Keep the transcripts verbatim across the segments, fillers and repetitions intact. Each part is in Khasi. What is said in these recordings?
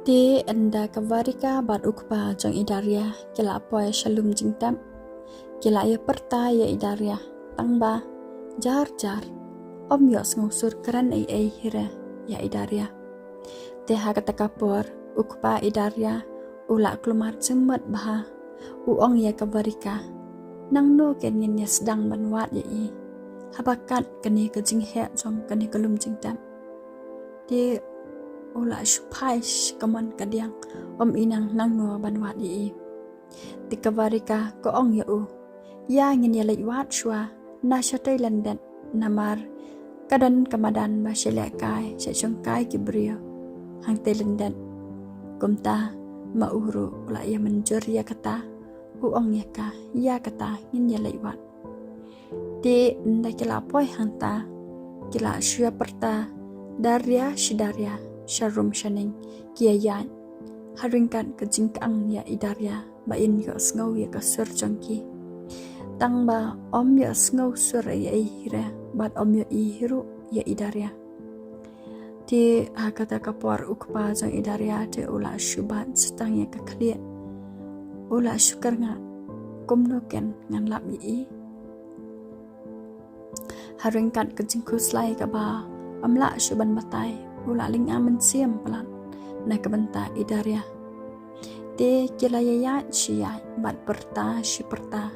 Te ynda ka Varika bad u kpa jong i Daria ki la poi sha lum jingtep, ki la ïa pyrta ïa i Daria, tang ba jar jar ym ïoh sngewsur kren ei ei hi re ïa i Daria. Te ha kata ka por u kpa i Daria u la kulmar jingmut bha, u ong ïa ka Varika, nangno ken ngin ïa sdang ban wad ïa i, haba kat kane ka jingheh jong kane ka lum jingtep. Te u la shu phai sha ka mon ka diang, ym i nang nangno ban wad ïa i. Te ka Varika ka ong ïa u, ïa ngin ïa leit wad shuwa na shatei lyndet, namar ka don ka madan ba sha lehkai sha shongkai ki briew hangtei lyndet. Kumta ma u ruh u la ïa mynjur ïa kata, u ong ïa ka, ïa kata ngin ïa leit wad. Te ynda ki la poi hangta ki la shu ïa pyrta Daria shi Daria, sharum shaneng ki ïa ïaid. Ha ryngkat ka jingkyang ïa i Daria ba in ïohsngew ïa ka sur jong ki, tang ba ym ïohsngew sur ei ei hi re bad ym ïohi hi ruh ïa i Daria. Te ha kata ka por u kpa jong i Daria te u la shu bat sa tang ïa ka khlieh, u la shu kyrngah, kumno ken ngan lap ïa i. Ha ryngkat ka jingkhuslai kaba ym lah shuh ban batai, u la lynga mynsiem palat na ka bynta i Daria. Te ki la ïaid shi ïaid bad pyrta shi pyrta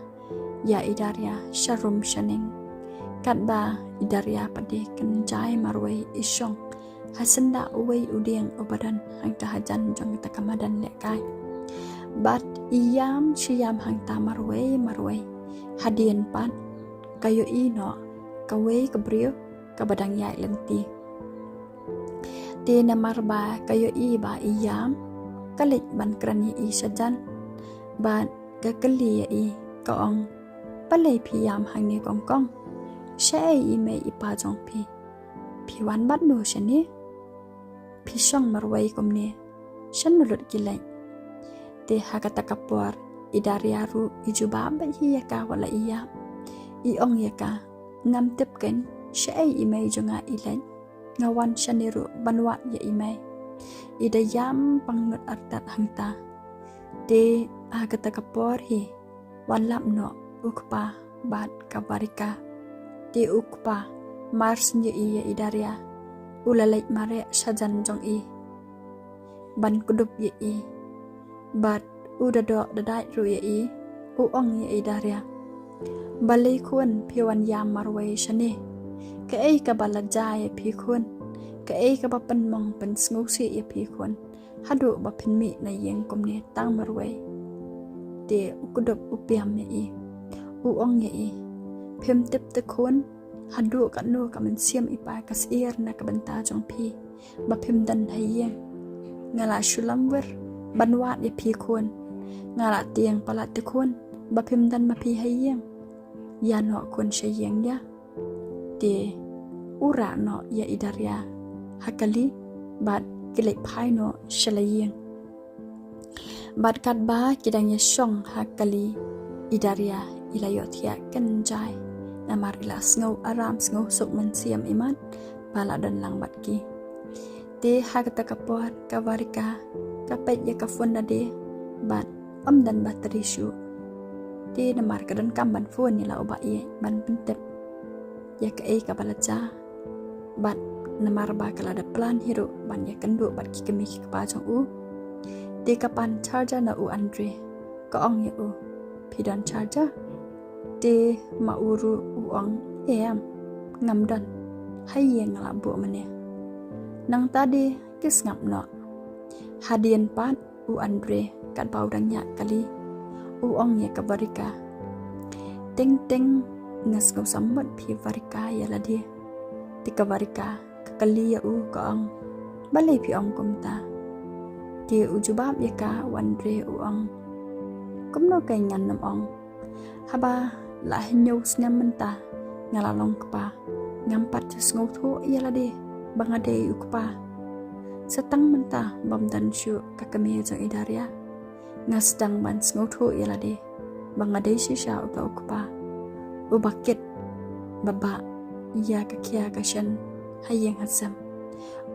ïa i Daria sharum shaneng. Katba i Daria pat de kan jai marwei i shong ha syndah uwei u dieng uba don hangta hajan jong kata ka madan lehkai. Bad i ïam shi ïam hangta marwei marwei. Hadien pat ka ïohi noh kawei ka briew kaba dang ïaid lynti. Te namar ba ka ïohi ba i ïam, ka leit ban kren ïa i shajan bad ka kylli ïa i, ka ong, balei phi ïam hangne kongkong? Shaei i mei i pa jong phi? Phi wan bad no shane? Phi shong marwei kumne, shano lut ki leit? Te ha kata ka por i Daria ruh i jubab beit hi ïa ka wat la i ïam. I ong ïa ka, ngam tip ken shaei i mei jong nga i leit. Nga wan shane ruh ban wad ïa i mei. I da ïam pangnud artat hangta. Te ha kata ka por hi wan lap noh u kpa bad ka Varika. Te u kpa mar shen ïohi ïa i Daria, u la leit mareh shajan jong i ban kdup ïa i. Bad u da doh da dait ruh ïa i, u ong ïa i Daria, balei khun phi wan ïam marwei shane? Kaei kaba la jia ïa phi khun? Kaei kaba pynmong pynsngewsih ïa phi khun haduh ba phin mih na ïing kumne tang marwei? Te u kdup u pyrkhat ïa i, u ong ïa i, phim tip te khun haduh katno ka mynsiem i pa ka syier na ka bynta jong phi ba phim don ha ïing. Nga la shu lamwir ban wad ïa phi khun. Nga la tieng palat te khun ba phim don ma phi ha ïing. Ïa noh khun sha ïing ïa. Te u rah noh ïa i Daria ha kali bad ki leit phai noh sha la ïing. Bad katba ki dang ïa shong ha kali, i Daria i la ïohthiah kynjai namar i la sngew aram sngew suk mynsiem imat ba la don lang bad ki. Te ha kata ka por ka Varika ka peit ïa ka phone lade bad ym don battery shuh. Te namar ka donkam ban phone ïa la u ba ïeit ban pyntip ïa kaei kaba la jia. Bad namar ba ka la da plan hi ruh ban ïa kynduh bad ki kmie ki kpa jong u. Te ka pan charger na u Andre, ka ong ïa u, phi don charger? Te ma u ruh u ong, em, ngam don. Ha ïing nga la buh mynne. Nangta de ki sngap noh. Hadien pat u Andre katba u dang ïaid kali, u ong ïa ka Varika, teng teng nga sngew samut phi Varika ïa lade. Te ka Varika ka kylli ïa u ka ong, balei phi ong kumta? Te u jubab ïa ka u Andre u ong, kumno kein ngan nym ong? Haba la hynñiew snem mynta nga la long kpa, ngam pat ju sngewthuh ïa lade ba nga dei u kpa. Sa tang mynta bym don shuh ka kmie jong i Daria, nga sdang ban sngewthuh ïa lade ba nga dei shisha uta u kpa uba kit ba bah ïa ka khia ka shan ha ïing ha sem,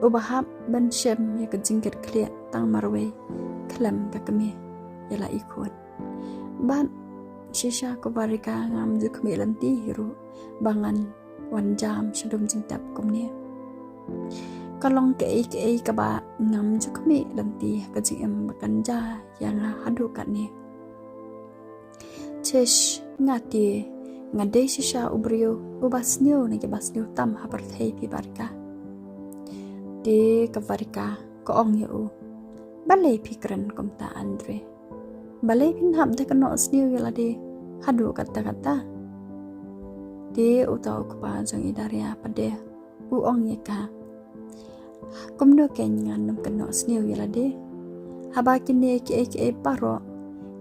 uba hap ban shem ïa ka jingkit khlieh tang marwei khlem ka kmie ïa la i khun. Bad shisha ka Varika ngam ju khmih lynti hi ruh ba ngan wan jam sha dum jingtep kumne. Ka long kaei kaei kaba ngam ju khmih lynti ha ka jingim ba kan jia ïa nga haduh katne. Chish, nga te nga dei shisha u briew uba sniew na kiba sniew tam ha pyrthei phi Varika. Te ka Varika ka ong ïa u, balei phi kren kumta Andre? Balei phin hap da ka noh sniew ïa lade haduh katta katta? Te uta u kpa jong i Daria pat de u ong ïa ka, kumno kein ngan nym kynnoh sniew ïa lade? Haba kine kiei kiei baroh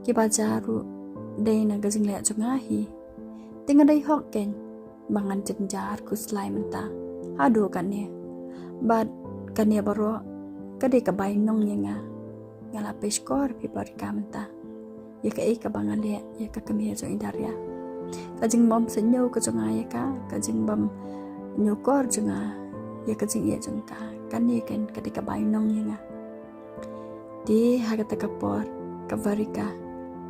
kiba jia ruh dei na ka jingleh jong nga hi. Te nga dei hok kein ba ngan jynjar khuslai mynta haduh kane. Bad kane baroh ka dei ka bainong ïa nga. Nga la pyrshah kor phi Varika mynta ïa kaei kaba nga leh ïa ka kmie jong i Daria. Ka jingbym sniew ka jong nga ïa ka, ka jingbym ñiewkor jong nga ïa ka jingïeit jong ka, kane kein ka dei ka bainong ïa nga. Te ha kata ka por ka Varika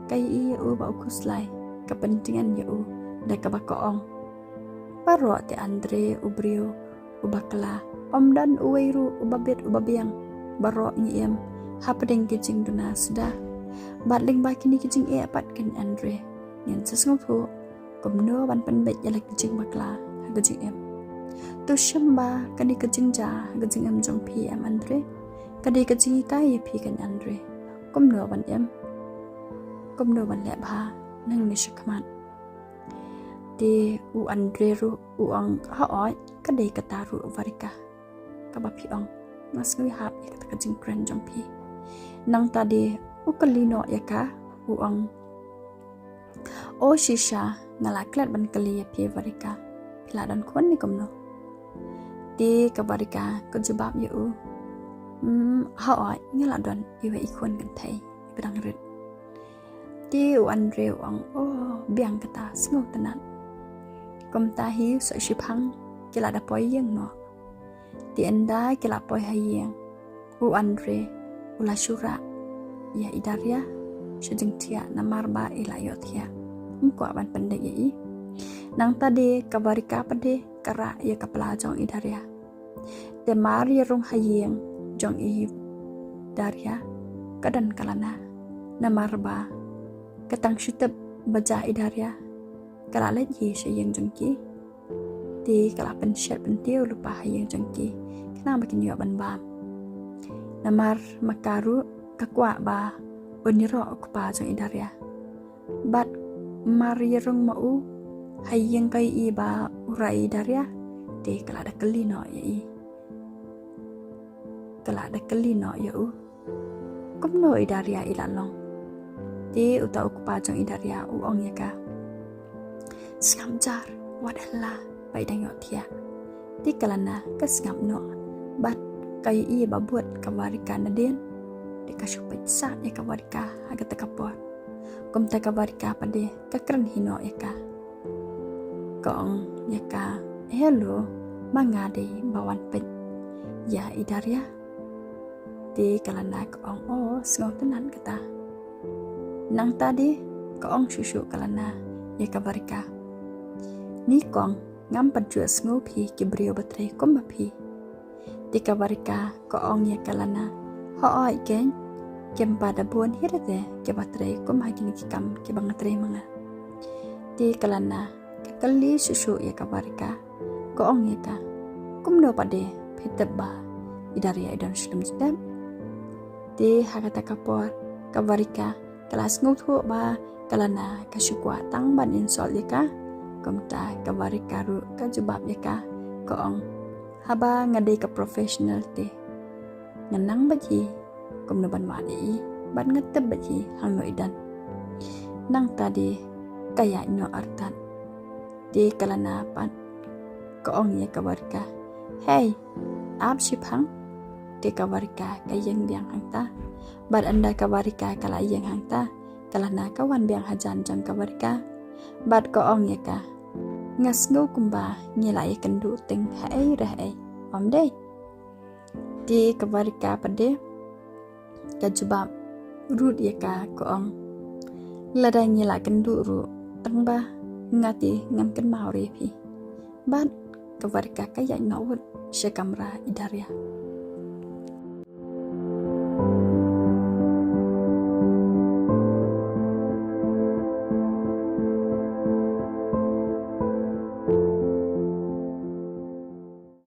ka ïohi ïa u ba u khuslai, ka pyntngen ïa u da kaba ka ong, baroh te Andre u briew u bakla, ym don uwei ruh uba bit uba biang. Baroh ngi im hapdeng ki jingduna suda. Bad lyngba kine ki jingeh pat kein Andre ngin sa sngewthuh kumno ban pynbeit ïa la ki jingbakla ha ka jingim. To shem ba kane ka jingjia ha ka jingim jong phi em Andre, ka dei ka jinghikai ïa phi kein Andre, kumno ban im, kumno ban leh bha nangne shakhmat. Te u Andre ruh u ong, hooid, ka dei kata ruh Varika kaba phi ong. Nga sngew ïahap ïa kata ka jingkren jong phi. Nangta de u kylli noh ïa ka, u ong, o shisha, nga la klet ban kylli ïa phi Varika, phi la don khun ne kumno? Te ka Varika ka jubab ïa u, hmm, hooid, nga la don iwei i khun kynthei iba dang rit. Te u Andre u ong, o, biang kata, sngewtynnat. Kumta hi soh shiphang ki la da poi ïing noh. Te ynda ki la poi ha ïing, u Andre u la shu rah ïa i Daria sha jingthiah namar ba i la ïohthiah, ym kwah ban pyndait ïa i. Nangta de ka Varika pat de ka rah ïa ka pla jong i Daria. Te mar ïa rung ha ïing jong i Daria ka don ka Lana. Namar ba ka tang shu tip ba jia i Daria, ka la leit hi sha ïing jong ki. Te ka la pynshet pyntiew lypa ha ïing jong ki khnang ba kin ïoh ban bam. Namar ma ka ruh ka kwah ba un ïaroh u kpa jong i Daria. Bad mar ïa rung ma u ha ïing ka ïohi ba u rah ïa i Daria, te ka la da kylli noh ïa i. Ka la da kylli noh ïa u, kumno i Daria i la long? Te uta u kpa jong i Daria u ong ïa ka, sngap jar, wat hela ba i dang ïohthiah. Te ka Lana ka sngap noh bad ka ïohi ba bud ka Varika nadien. Te ka shu peit sah ïa ka Varika ha kata ka por. Kumta ka Varika pat de ka kren hi noh ïa ka. Ka ong ïa ka, hello, ma nga dei ba wan peit ïa i Daria. Te ka Lana ka ong, o, sngewtynnat kata. Nangta de ka ong shuh shuh ka Lana ïa ka Varika, ni kong, ngam pat ju sngew phi ki briew ba trei kum ma phi. Te ka Varika ka ong ïa ka Lana, hooid kein, kim pat da bun hi ruh te kiba trei kum ha kine ki kam kiba nga trei ma nga. Te ka Lana ka kylli shuh shuh ïa ka Varika, ka ong ïa ka, kumno pat de phi tip ba i Daria i don sha dum jingtep? Te ha kata ka por ka Varika ka la sngewthuh ba ka Lana ka shu kwah tang ban insult ïa ka. Kumta ka Varika ruh ka jubab ïa ka, ka ong, haba nga dei ka professional te ngan nang beit hi, kumno ban wad ïa i, bad nga tip beit hi hangno i don. Nangta de ka ïaid noh artat. Te ka Lana pat ka ong ïa ka Varika, hei, ap shiphang. Te ka Varika ka ïeng biang hangta. Bad ynda ka Varika ka la ïeng hangta, ka Lana ka wan biang hajan jong ka Varika bad ka ong ïa ka, nga sngew kumba ngi la ïakynduh tyngeh haei re haei, ym dei? Te ka Varika pat de ka jubab rud ïa ka, ka ong, lada ngi la kynduh ruh, tang ba nga te ngan kynmaw re phi. Bad ka Varika ka ïaid noh wut sha kamra i Daria.